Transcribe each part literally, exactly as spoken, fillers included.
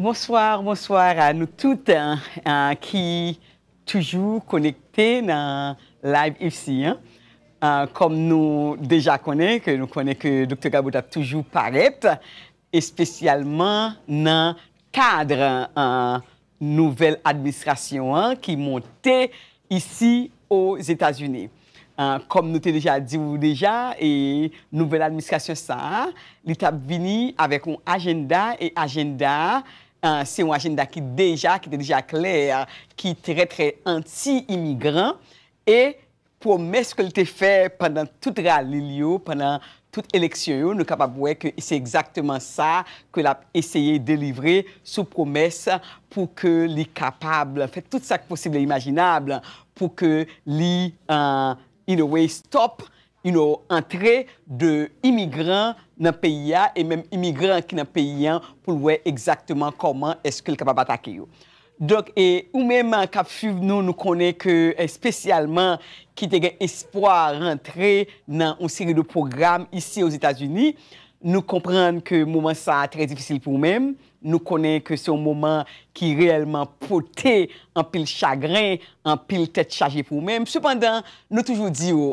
Bonsoir, bonsoir à nous toutes, hein, hein, qui toujours connectés dans live ici, hein. Euh, comme nous déjà connaît, que nous connaît que Docteur Gabot a toujours paraît, spécialement dans cadre, euh, nouvelle administration, hein, qui montait ici aux États-Unis. Euh, comme nous te déjà dit ou déjà, et nouvelle administration ça, li t ap vini avec un agenda, et agenda, euh, c'est un agenda qui déjà, qui était déjà clair, qui très, très anti-immigrant, et pwomès ke l te fè pandan tout rali l yo, pandan tout eleksyon yo, nou kapab wè ke se egzakteman sa ke l ap eseye delivre sou pwomès pou ke li kapab fè tout sa k posib e imajinab pou ke li, uh, in a way, stop, you know, antre de imigran nan peyi a, e menm imigran ki nan peyi an, pou l wè egzakteman kòman èske l kapab atake yo. Donk, e ou menm k ap swiv nou, nou konnen ke espesyalman ki te gen espwa rantre nan yon seri de pwogram isi Ozetazini, nou konprann ke moman sa a trè difisil pou ou menm. Nou konnen ke se yon moman ki reyèlman pote anpil chagren, anpil tèt chaje pou ou menm. Sepandan, nou toujou di w,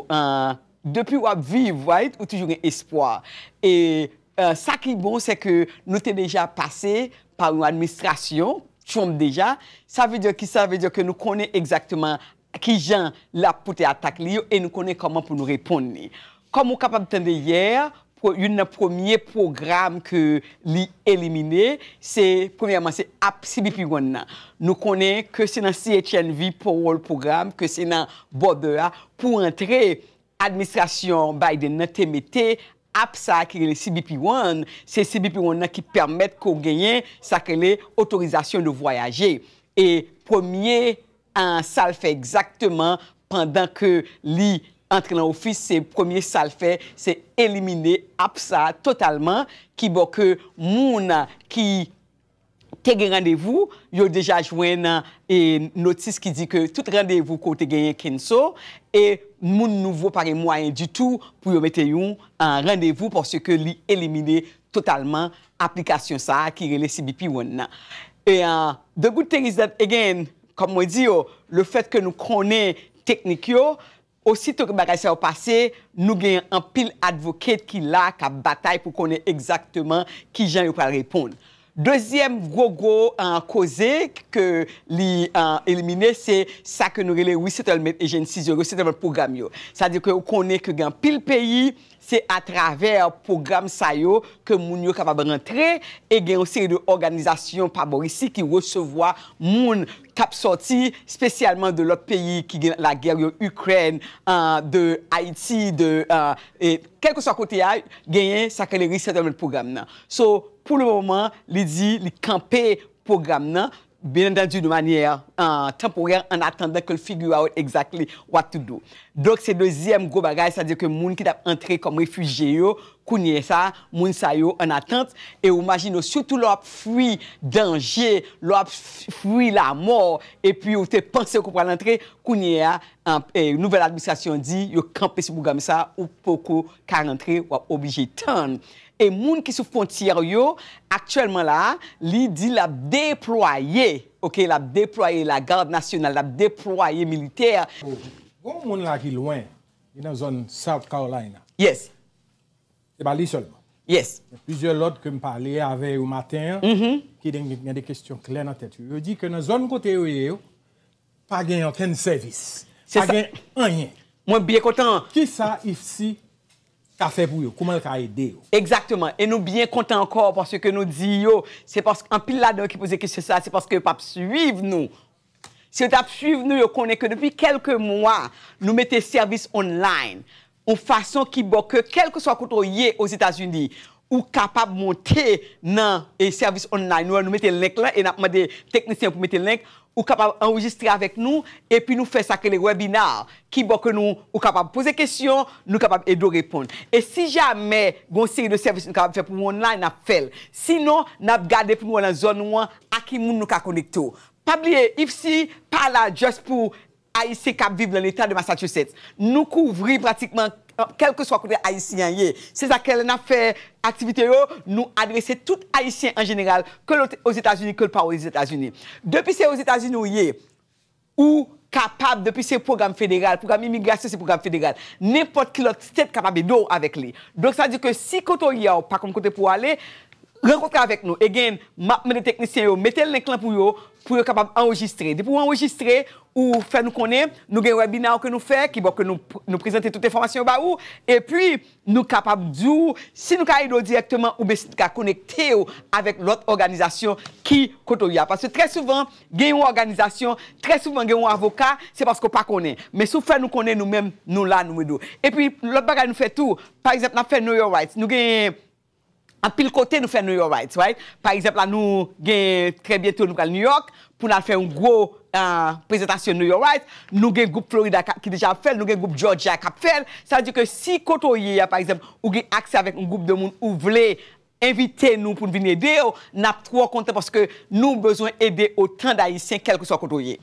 depi w ap viv, right, ou toujou gen espwa. E, e, sa ki bon, se ke nou te deja pase pa yon administrasyon Trump deja. Sa vle di ki sa? Vle di ke nou konnen egzakteman kijan l ap pote atak li yo e nou konnen kòman pou nou reponn li. Kòm ou kapab tande yè, pwo-, youn nan premye pwogram ke li elimine, se, premyèman, se app C B P One nan. Nou konnen ke se nan C H N V Parole Program, ke se nan border a, pou antre administrasyon Biden nan te mete app sa a ki rele C B P One, se C B P One nan ki pèmèt ke w genyen sa k rele autorisation de voyager. E premye, ah, sa l fè egzakteman pandan ke li antre nan ofis, se premye sa l fè, se elimine app sa a totalman, ki bò ke moun ki te gen randevou, yo deja jwenn, e, notis ki di ke tout randevou ke w te genyen cancel, e moun nouvo pa gen mwayen ditou pou yo mete yon, ah, randevou paske li elimine totalman aplikasyon sa a ki rele C B P One nan. E, ah, the good thing is that, again, kòm mwen di yo, le fèt ke nou konnen teknik yo, osito ke bagay sa yo pase, nou gen anpil advocate ki la, k ap batay pou konnen egzakteman kijan yo pral reponn. Dezyèm gwo, gwo, ah, koze ke li, ah, elimine, se sa ke nou rele resettlement agencies yo, resettlement program yo. Sa di ke ou konnen ke gen anpil peyi, se atravè pwogram sa yo ke moun yo kapab rantre e gen yon seri de òganizasyon pa bò isi ki resevwa moun k ap sòti, espesyalman de lòt peyi ki gen lagè yo, Ikrèn, ah, de Ayiti, de, ah, e kèlkeswa kote a, genyen sa ke le resettlement program nan. So, pou le moman, li di li kanpe pwogram nan, bien entendu, de manière, ah, temporaire, en attendant que l figure out exactly what to do. Donk, se dezyèm gwo bagay, sa di ke moun ki t ap antre kòm refijye yo, kounye sa, moun sa yo an atant, e ou imajine w, sitou lè w ap fwi danje, lè w ap f-, fwi lamò, epi ou te panse ke w pral antre, kounye a, an, e, nouvèl administrasyon di, yo kanpe sou pwogram sa, ou poko ka rantre, w ap oblije tann. E moun ki sou fwontyè yo, aktyèlman la, li di l ap deplwaye, oke, l ap deplwaye lagad nasyonal, l ap deplwaye militè. Gon moun la ki lwen, li nan zòn South Carolina. Yes. Se pa li sèlman. Yes. Gen plizyè lòt ke m pale avè yo maten an, ki gen, gen de kesyon klè nan tèt yo. Yo di ke nan zòn kote yo ye yo, pa gen okenn sèvis. Se pa sa. Gen anyen. Mwen byen kontan. Kisa IFSI ka fè pou yo? Kòman l ka ede yo? Egzakteman. E nou byen kontan ankò paske nou di yo, se paske anpil ladan yo ki poze kesyon sa, se paske yo p ap swiv nou. Si yo t ap swiv nou, yo konnen ke depi kèlke mwa, nou mete sèvis online. Yon fason ki bò ke kèlkeswa kote w ye Ozetazini, ou kapab monte nan, e, sèvis online nou an, nou mete link lan e n ap mande teknisyen pou mete link, ou kapab anrejistre avèk nou, epi nou fè sa k rele webinar, ki bò ke nou, ou kapab poze kesyon, nou kapab ede w reponn. E si jamè gon seri de sèvis nou kapab fè pou ou online, n ap fè l. Sinon, n ap gade pou nou wè nan zòn ou an, a ki moun nou ka konekte w. Pa bliye, IFSI pa la just pou Ayisyen k ap viv nan leta de Massachusetts. Nou kouvri pratikman kèlkeswa kote Ayisyen an ye. Se sa k fè lè n ap fè aktivite yo, nou adrese tout Ayisyen an jeneral, ke l Ozetazini, ke l pa Ozetazini. Depi se Ozetazini w ye, ou kapab, depi se pwogram federal, pwogram imigrasyon se pwogram federal, nenpòt ki lòt state kapab ede w avèk li. Donk, sa di ke si kote w ye a, ou pa konn kote pou w ale, rankontre avèk nou. Again, m ap mande teknisyen yo, mete link lan pou yo, pou yo kapab anrejistre. Depi w anrejistre, ou fè nou konnen, nou gen webinar ke nou fè, ki bò ke nou, nou prezante tout enfòmasyon yo ba ou, epi nou kapab di w si nou ka ede w dirèkteman oubyen si nou ka konekte w avèk lòt òganizasyon ki kote w ye a. Paske trè souvan, gen yon òganizasyon, trè souvan gen yon avoka, se paske w pa konnen. Men si w fè nou konnen, nou menm, nou la, nou ede w. Epi, lòt bagay nou fè tou, pa egzanp, n ap fè Know Your Rights. Nou gen anpil kote nou fè Know Your Rights, right? Pa egzanp, la, nou gen, trè byento, nou pral New York pou n al fè yon gwo, ah, prezantasyon Know Your Rights. Nou gen gwoup Florida ka- ki deja ap fè l, nou gen gwoup Georgia k ap fè l. Sa vle di ke si kote w ye a, pa egzanp, ou gen aksè avèk yon gwoup de moun ou vle envite nou pou n vin ede w, n ap twò kontan paske nou bezwen ede otan d Ayisyen, kèlkeswa kote w ye.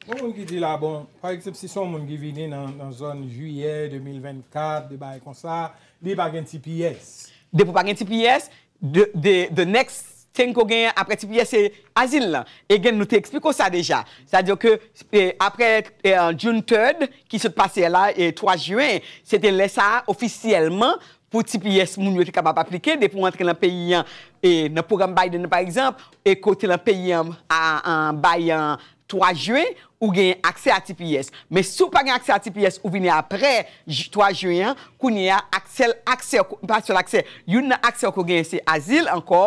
Gon moun ki di la, bon, pa egzanp, si se yon moun ki vini nan, nan zòn jiyè de mil vennkat, de bagay konsa, li pa gen T P S. Depi w pa gen T P S, the, the, the next thing ke w genyen apre T P S se azil lan. Again, nou te eksplike w sa deja. Sa di ke, eh, apre, eh, June third, ki sot pase a la, eh, twa jen, se te lè sa a, ofisyèlman, pou T P S moun yo te kapab aplike, depi w antre nan peyi an, e nan pwogram Biden nan, pa egzanp, e ke w te nan peyi an, a, an, bay an twa jen, ou gen aksè a T P S. Men si w pa gen aksè a T P S, ou vini apre j- twa jen an, kounye a, aksè, aksè, pa sèl aksè, youn nan aksè ke w genyen se azil ankò,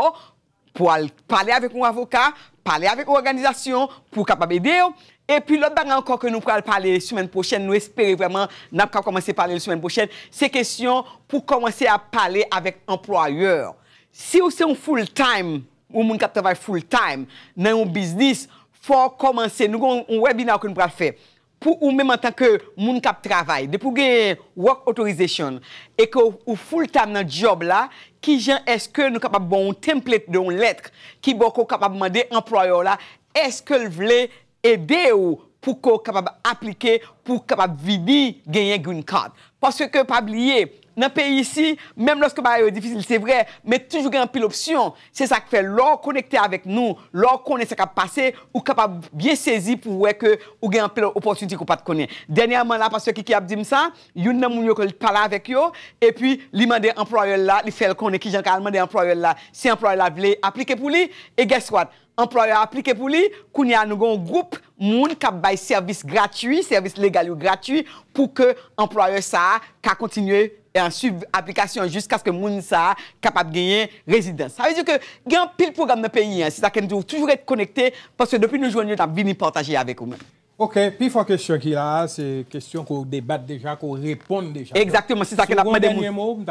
pou al pale avèk yon avoka, pale avèk yon òganizasyon pou kapab ede w. Epi lòt bagay ankò ke nou pral pale semèn pwochèn, nou espere vrèman n ap ka kòmanse pale l semèn pwochèn, se kesyon pou kòmanse ap pale avèk anplwayè. Si w se yon full time, yon moun k ap travay full time nan yon biznis, fò w kòmanse, nou gen yon webinar ke nou pral fè pou ou menm antanke moun k ap travay, depi w gen work authorization e ke w full time nan job la, kijan èske nou kapab ba w yon template de yon lèt ki bò ke w kapab mande anplwayè w la, èske l vle ede w pou ke w kapab aplike, pou w kapab vini genyen green card. Paske pa bliye, nan peyi isi, menm lòske bagay yo difisil, se vre, men toujou gen anpil opsyon. Se sa k fè, lè w konekte avèk nou, lè w konnen sa k ap pase, ou kapab byen sezi pou w wè ke ou gen anpil opòtinite ke w pa t konnen. Dènyèman la, pastè Kiki ap di m sa, youn nan moun yo ke l pale avèk yo, epi li mande anplwayè l la, li fè l konnen kijan l ka al mande anplwayè l la, si anplwayè l la vle aplike pou li, e guess what? Anplwayè a aplike pou li, kounye a nou gen yon gwoup moun k ap bay sèvis gratui, sèvis legal yo gratui, pou ke anplwayè sa a ka kontinye, eh, swiv aplikasyon an jiskaske moun sa a kapab genyen rezidans. Sa vle di ke gen anpil pwogram nan peyi an, se sa ke n di w, toujou ret konekte, paske depi nou jwenn yo, n ap vini pataje avèk ou menm. Ok, pi fò kesyon ki la a, se kesyon ke w debat deja, ke w reponn deja. Egzakteman, se sa ke n ap mande moun.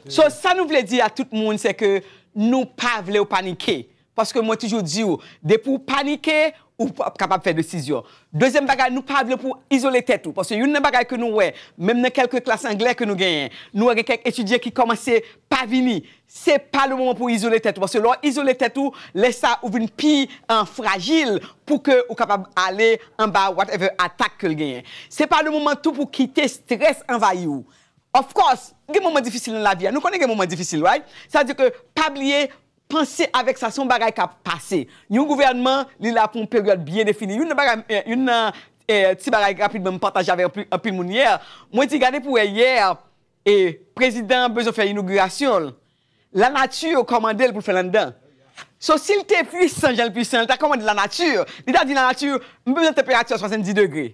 So, sa nou vle di a tout moun, se ke nou pa vle w panike. Paske mwen toujou di w, depi w panike, ou p ap kapab fè desizyon. Dezyèm bagay, nou pa vle pou w izole tèt ou. Paske youn nan bagay ke nou wè, menm nan kèlke klas anglè ke nou genyen, nou wè gen kèk etidyan ki kòmanse pa vini. Se pa le moman pou w izole tèt ou. Paske lè w izole tèt ou, lè sa ou vin pi, eh, frajil pou ke ou kapab ale anba whatever atak ke l genyen. Se pa le moman tou pou kite strès anvayi w. Of course, gen moman difisil nan lavi a. Nou konnen gen moman difisil, right? Sa vle di ke pa bliye, panse avèk sa, se yon bagay k ap pase. Yon gouvènman, li la pou yon peryòd byen defini. Youn nan bagay, eh, youn nan, eh, ti bagay rapidman m pataje avèk anpil, anpil moun yè. Mwen di, gade pou wè yè, e prezidan an bezwen fè inogirasyon l. Lanati kòmande l pou l fè l anndan. So, si l te pwisan, jan l pwisan, l ta kòmande lanati. Li ta di lanati, m bezwen tanperati a swasanndis degre.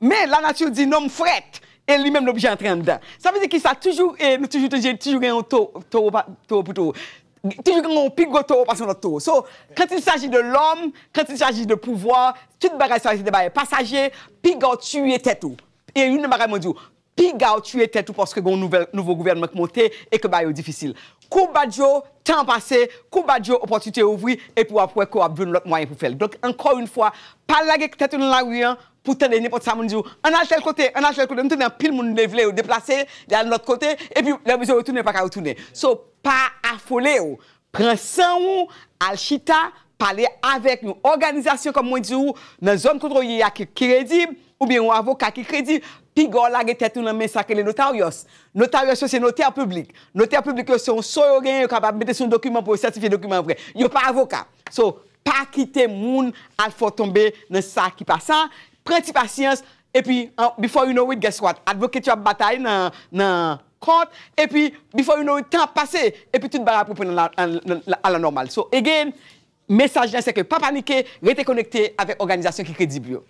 Men lanati di non, m frèt. E li menm, l oblije antre anndan. Sa vle di ki sa? Toujou, e, nou toujou, toujou, toujou gen yon to-, towo pa, towo pou towo. Toujou gen yon pi gwo towo pase yon lòt towo. So, quand il s'agit de l'homme, quand il s'agit de pouvoir, tout bagay sa, se de bagay pasaje, piga w tiye tèt ou. E youn nan bagay mwen di w, piga w tiye tèt ou paske gen yon nouvèl, nouvo gouvènman ki monte e ke bagay yo difisil. Kou bat yo, tan pase, kou bat yo, opòtinite ouvri, epi w ap wè ke w ap jwenn lòt mwayen pou fè l. Donk, ankò yon fwa, pa lage tèt ou nan lari an pou tande nenpòt sa moun di w, ann al tèl kote, ann al tèl kote. M tande anpil moun leve, yo deplase, y al lòt kote, epi lè yo bezwen retounen, yo pa ka retounen. So, pa afole w. Pran san w, al chita, pale avèk yon òganizasyon, kòm mwen di w, nan zòn kote w ye a ki kredib, oubyen yon avoka ki kredib, piga w lage tèt ou nan men sa k rele notaryòs. Notaryòs yo se notè piblik. Notè piblik yo se yon so yo genyen, yo kapab mete sou yon dokiman pou yo sètifye dokiman an vrè. Yo pa avoka. So, pa kite moun al fè w tonbe nan sa ki pa sa. Pran ti pasyans, epi, an, before you know it, guess what? Advocate yo ap batay nan, nan kòt, epi, before you know it, tan ap pase, epi tout bagay ap reprann a la, a la, a la nòmal. So, again, mesaj la, se ke pa panike, rete konekte avèk òganizasyon ki kredib yo.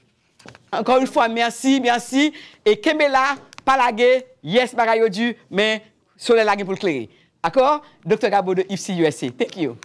Ankò yon fwa, mèsi, mèsi, e kenbe la, pa lage, yes, bagay yo di, men solèy la gen pou l klere. Dakò? Doktè Gabo de Ipsy U S A. Thank you.